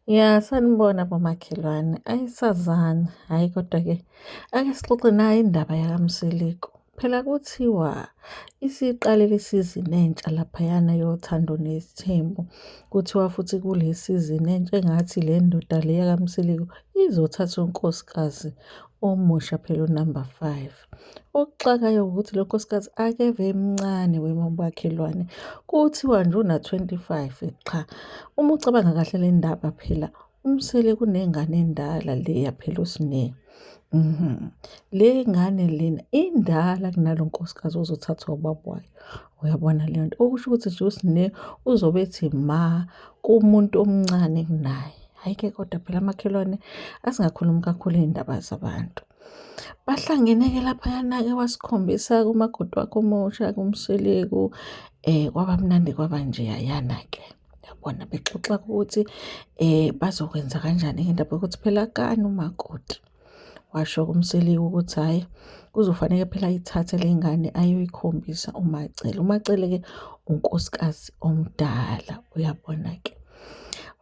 Ya, sanibona bomakhelwane. Ayisazani, hhayi kodwa-ke ake sixoxe nayi indaba yakaMseleku. Phela kuthiwa isiqalile isizini entsha laphayana yoThando Nesithembu. Kuthiwa futhi kule sizini entsha engathi le ndoda le yakaMseleku izothatha unkosikazi omusha phela unamba five. Okuxakayo ukuthi lo nkosikazi akeve emncane wemamakhelwane, kuthiwa nje una-25 qha. Uma ucabanga kahle le ndaba phela uMseleku unengane endala leya phela uSne. Le ngane lena indala kunalo nkosikazi ozothathwa ubaba wayo. Uyabona leyo nto? Okusho ukuthi nje uSne uzobe ethi ma kumuntu omncane kunaye. Hhayi-ke kodwa phela makhelwane asingakhulumi kakhulu iy'ndaba zabantu. Bahlangene-ke laphayana-ke wasikhombisa-ke umakoti wakhe omusha-ke uMseleku kwaba mnandi kwaba njeyayana-ke. Yabona bexoxa ukuthi bazokwenza kanjani indaba yokuthi phela akani umakoti. Washo-ke uMseleku ukuthi hhayi kuzofanele phela ayithathe le ngane ayoyikhombisa uMaCele. UMaCele-ke unkosikazi omdala uyabona-ke.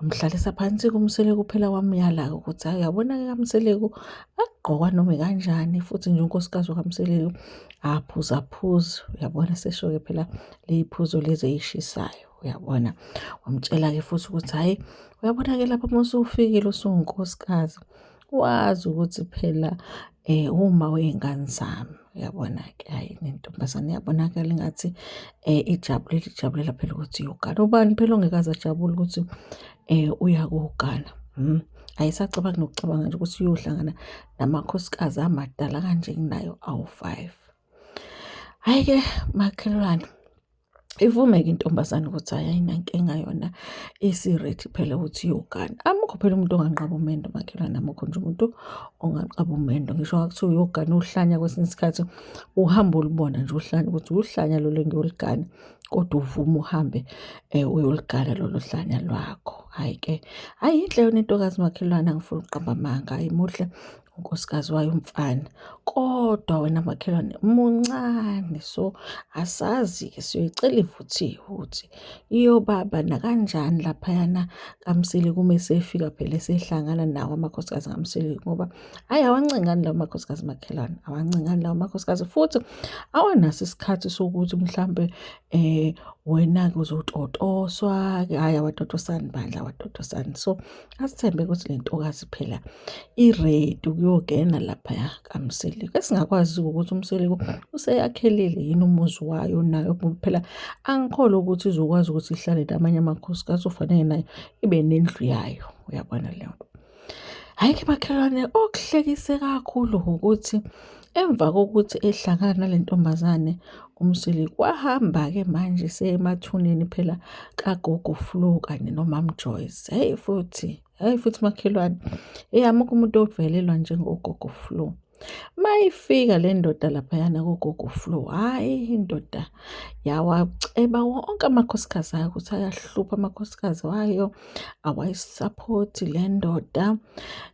Wamhlalisa phansi-ke uMseleku phela wamyala-ke ukuthi hhayi uyabona-ke kaMseleku akugqokwa noma ikanjani futhi nje unkosikazi wakaMseleku aphuza phuzi uyabona sesho-ke phela ley'phuzo lezi ey'shisayo uyabona. Wamtshela-ke futhi ukuthi hhayi uyabona-ke lapha uma usufikile usuwunkosikazi wazi ukuthi phela uma wey'ngane zami uyabona-ke hhayi nentombazane iyabonakala engathi ijabulile ijabulela phela ukuthi iyogana. Ubani phela ongeke aze ajabule ukuthi uyakogana? Ayisacabangi nokucabanga nje ukuthi uyohlangana namakhosikazi amadala kanje kunayo awu-five. Hhayi-ke makhelwane. Ivume-ke intombazane ukuthi hhayi ayinankinga yona isi-ready phela ukuthi iyogana. Amukho phela umuntu onganqaba umendo makhelwane, amukho nje umuntu onganqaba umendo. Ngisho kuthiwa uyogana uhlanya kwesinye isikhathi uhamba ulubona nje uhlanya ukuthi uhlanya lolu engiyoligana kodwa uvume uhambe uyoligana lolo hlanya lwakho. Hhayi-ke, hhayi yinhle yona intokazi makhelwane angifuni ukuqamba amanga, hhayi muhle unkosikazi wayo umfana kodwa wena makhelwane muncane so asazi-ke siyoyicela ivuthiwe ukuthi iyobaba nakanjani laphayana kaMseleku uma esefika phela esehlangana nawo amakhosikazi kaMseleku ngoba hhayi awancengani lawo makhosikazi makhelwane awancengani lawo makhosikazi futhi awanaso isikhathi sokuthi mhlampe wena-ke uzototoswa-ke hhayi awatotosani bandla awatotosani so Asithembe ukuthi le ntokazi phela i-ready ukuyongena laphaya kaMseleku. Esingakwazi ukuthi uMseleku useyakhelile yini umuzi wayo nayo phela angikholwa ukuthi izokwazi ukuthi ihlale namanye amakhosikazi ufanele nayo ibe nendlu yayo. Uyabona leyo nto. Hhayi-ke makhelwane okuhlekise kakhulu ukuthi emva kokuthi ehlangana nale ntombazane uMseleku wahamba-ke manje seyemathuneni phela kagogo Flo kanye noMam Joyce. Hheyi futhi, hheyi futhi makhelwane, hheyi amukho umuntu ovelelwa njengogogo Flo. Mayifika le ndoda laphayana kogogo Flo, hhayi indoda yawaceba wonke amakhosikazi ayo ukuthi ayahlupha amakhosikazi wayo, awayisaphothi le ndoda.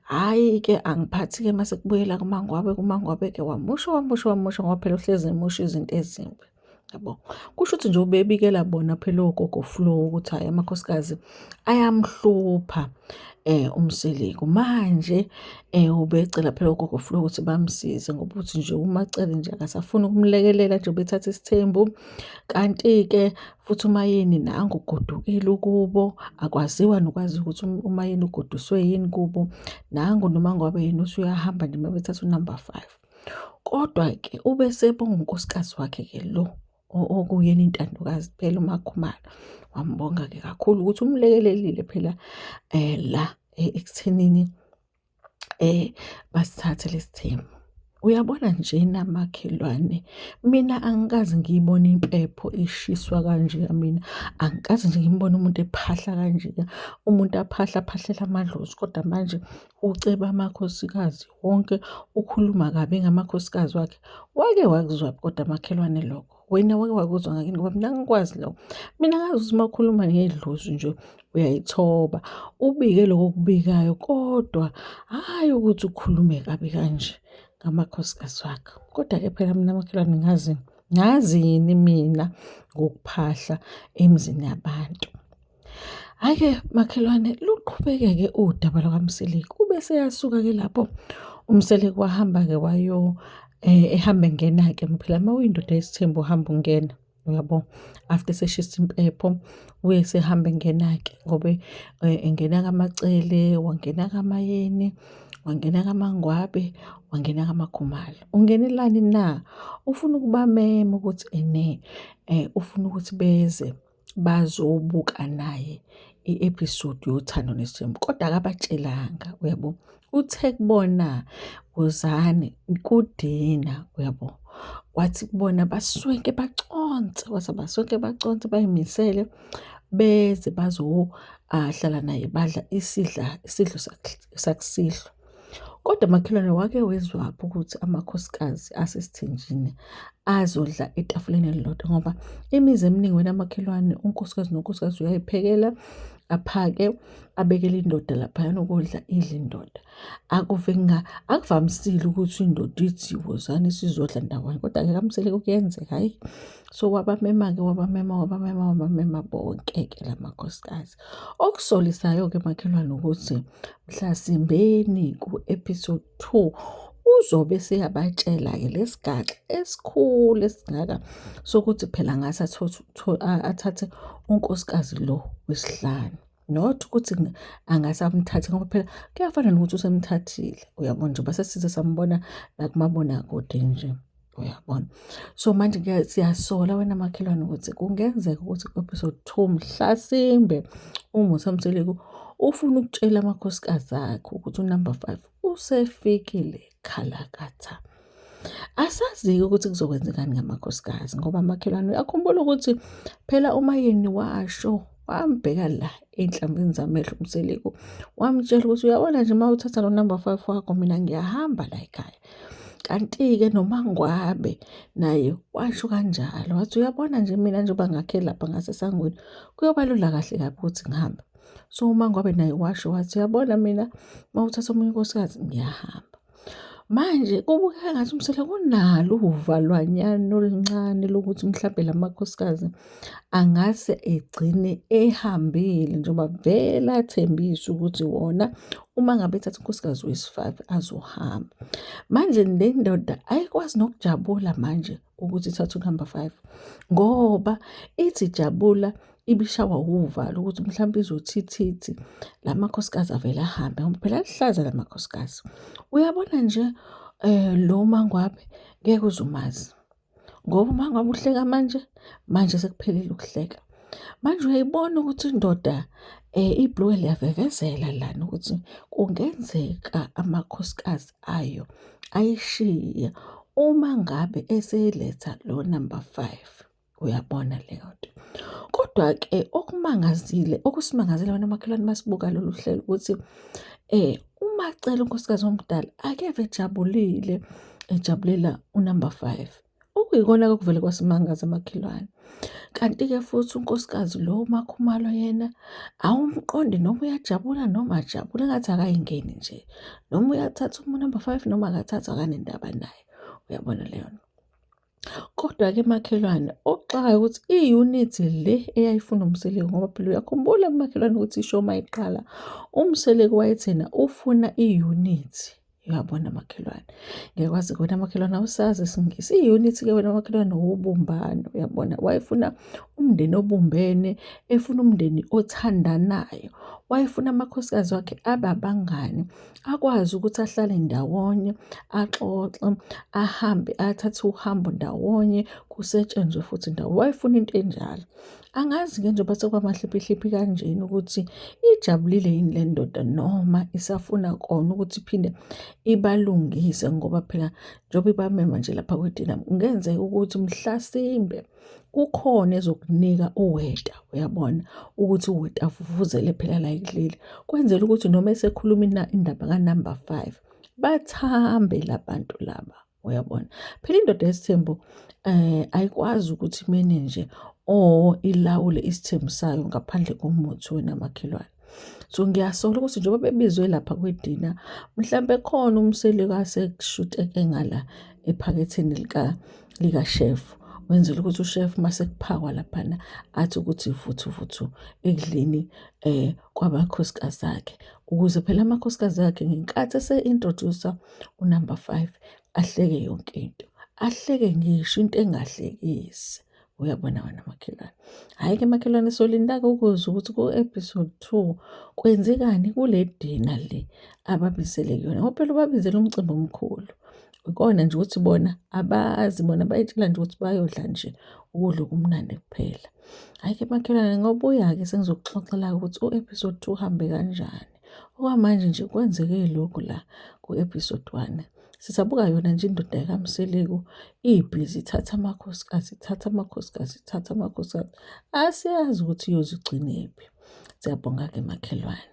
Hhayi-ke angiphathi-ke mase kubuyela kuMangwabe, kuMangwabe-ke wamusho wamusho wamusho ngoba phela uhlezi emusho izinto ezimbi. Yabo. Kusho ukuthi nje ubebikela bona phela ogogo Flo ukuthi hhayi amakhosikazi ayamhlupha uMseleku. Manje ubecela phela ogogo Flo ukuthi bamsize ngoba uthi nje uMaCele nje akasafuni ukumlekelela nje ubethatha isithembu. Kanti-ke futhi uMaYeni nangu ugodukile ukubo, akwaziwa nokwazi ukuthi uMaYeni ugoduswe yini kubo. Nangu noma ngabe yena usuyahamba nje uma bethatha unamba five. Kodwa-ke ubesebonga unkosikazi wakhe-ke lo okuyena intandokazi phela uMaKhumalo. Wambonga-ke kakhulu ukuthi umlekelelile phela la ekuthenini basithathe lesi thembu. Uyabona njena makhelwane, mina angikaze ngiyibone impepho ishiswa kanjeya mina, angikaze nje ngimbone umuntu ephahla kanjeya. Umuntu aphahla aphahlela amadlozi kodwa manje uceba amakhosikazi wonke ukhuluma kabi ngamakhosikazi wakhe. Wake wakuzwaphi kodwa makhelwane lokho? Wena wake wakuzwa ngakini ngoba mina angikwazi lokho. Mina ngazi ukuthi uma ukhuluma ngedlozi nje uyayithoba ubike lokho okubikayo kodwa hhayi ukuthi ukhulume kabi kanje ngamakhosikazi wakhe. Kodwa-ke phela mina makhelwane ngazi ngazini mina ngokuphahla emzini yabantu. Hhayi-ke makhelwane luqhubeke-ke udaba lwakaMseleku. Ube seyasuka-ke lapho uMseleku wahamba-ke wayo ehamba engena-ke phela uma uyindoda yesithembu uhamba ungena uyabo. After eseshisa impepho uye esehamba engena-ke ngoba engena kaMaCele, wangena kaMaYeni, wangena kaMaNgwabe, wangena kaMaKhumalo. Ungenelani na? Ufuna ukubamema ukuthi ene ufuna ukuthi beze bazobuka naye i-episode yoThando Nesithembu kodwa akabatshelanga uyabo. Uthe kubona wozani kudina uyabo. Wathi kubona baswenke baconse, wathi abaswenke baconse bayimisele beze bazohlala naye badla isidla isidlo sakusihlwa. Kodwa makhelwane wake wezwaphi ukuthi amakhosikazi asesithenjini azodla etafuleni elilodwa ngoba imizi eminingi wena makhelwane unkosikazi nonkosikazi uyayiphekela aphake abekele indoda laphayana ukudla idle indoda. Akuve akuvamisile ukuthi indoda ithi wozani sizodla ndawonye kodwa-ke kaMseleku kuyenzeka hhayi. So wabamema-ke wabamema wabamema wabamema bonke-ke la makhosikazi. Okusolisayo-ke makhelwane ukuthi mhlasimbeni ku-episode 2 uzobe seyabatshela-ke lesigaxa esikhulu esingaka sokuthi phela ngase athathe unkosikazi lo wesihlanu. Not ukuthi angase amthathe ngoba phela kuyafana nokuthi usemthathile uyabona njengoba sesize sambona nakumabonakude nje. Uyabona? So manje ke siyasola wena makhelwane ukuthi kungenzeka ukuthi ku-episode 2 mhlasimbe uMusa Mseleku ufuna ukutshela amakhosikazi akhe ukuthi unumber 5 usefikile khalakatha. Asazi-ke ukuthi kuzokwenzekani ngamakhosikazi ngoba makhelwane uyakhumbula ukuthi phela uMayeni washo wambheka la ey'nhlamvini zamehlo uMseleku wamtshela ukuthi uyabona nje uma uthatha lo number 5 wakho mina ngiyahamba la ekhaya. Kanti-ke noMaNgwabe naye washo kanjalo wathi uyabona nje mina njengoba ngakhe lapha ngasesangweni kuyoba lula kahle kabi ukuthi ngihambe. So uMaNgwabe naye washo wathi uyabona mina uma uthatha omunye unkosikazi ngiyahamba. Manje kubukeka ngathi uMseleku unalo uvalwanyana oluncane lokuthi mhlampe la makhosikazi angase egcine ehambile njengoba vele athembisa ukuthi wona uma ngabe ethatha unkosikazi wesi-five azohamba. Manje le ndoda ayikwazi nokujabula manje ukuthi ithathe unumber 5 ngoba ithi jabula ibishawa wuvalo ukuthi mhlawumbe izothithithi la makhosikazi avele ahambe ngoba phela alihlaza la makhosikazi. Uyabona nje lo MaNgwabe ngeke uze umazi. Ngoba uma ngabe uhleka manje, manje sekuphelile ukuhleka. Manje uyayibona ukuthi indoda ibhulukwe liyavevezela lana ukuthi kungenzeka amakhosikazi ayo ayishiye uma ngabe eseyiletha lo number 5. Uyabona leyo nto. Kodwa-ke okumangazile, okusimangazile wena makhelwane masibuka lolu hlelo ukuthi uMaCele unkosikazi omdala akeve ejabulile ejabulela unumber 5. Okuyikona okuvele kwasimangaza makhelwane. Kanti-ke futhi unkosikazi lo uMaKhumalo yena awumqondi noma uyajabula noma ajabule engathi akayingeni nje. Noma uyathatha unumber 5 noma akathathi akanendaba naye. Uyabona leyo nto. Kodwa-ke makhelwane okuxakayo ukuthi i-unit le eyayifuna uMseleku ngoba phela uyakhumbula makhelwane ukuthi isho uma iqala uMseleku wayethena ufuna i-unit. Uyabona makhelwane, ngiyakwazi wena makhelwane awusazi isiNgisi. I-unit-ke wena makhelwane ubumbano, uyabona. Wayefuna umndeni obumbene, efuna umndeni othandanayo. Wayefuna amakhosikazi wakhe abe abangani. Akwazi ukuthi ahlale ndawonye, axoxe, ahambe athathe uhambo ndawonye, kusetshenzwe futhi ndawonye. Wayefuna into enjalo. Angazi-ke njengoba sekwamahliphihliphi kanjena ukuthi ijabulile yini le ndoda noma isafuna kona ukuthi iphinde ibalungise ngoba phela njengoba ibamema nje lapha kwedina kungenzeka ukuthi mhlasimbe kukhona ezokunika uweta uyabona ukuthi uweta avuvuzele phela la ekuleli kwenzela ukuthi noma esekhuluma indaba kanumber 5 bathambe labantu laba uyabona phela indoda yesithembu ayikwazi ukuthi imene nje or ilawule isithembu sayo ngaphandle komuthi wena makhelwane. So ngiyasola ukuthi njengoba bebizwe lapha kwidina mhlampe khona umseleku asekushuteke ngala ephaketheni lika likashefu. Wenzela ukuthi ushefu uma sekuphakwa laphana athi ukuthi vuthu vuthu ekudleni kwamakhosikazi akhe. Ukuze phela amakhosikazi akhe ngenkathi ese-introduce-a unamba 5 ahleke yonke into. Ahleke ngisho into engahlekisi. Uyabona wena makhelwane. Hhayi-ke makhelwane solinda-ke ukuzwa ukuthi ku-episode 2 kwenzekani kule dina le ababizele kuyona ngoba phela ubabizele umcimbi omkhulu. Ikona nje ukuthi bona abazi bona bayitshela nje ukuthi bayodla nje ukudla okumnandi kuphela. Hhayi-ke makhelwane ngobuya-ke sengizokuxoxela ukuthi u-episode 2 uhambe kanjani. Okwamanje nje kwenzeke lokhu la ku-episode 1. Sisabuka yona nje indoda yakaMseleku ibhizi ithatha amakhosikazi, ithatha amakhosikazi, ithatha amakhosikazi. Asiyazi ukuthi iyozigcinephi. Siyabonga-ke makhelwane.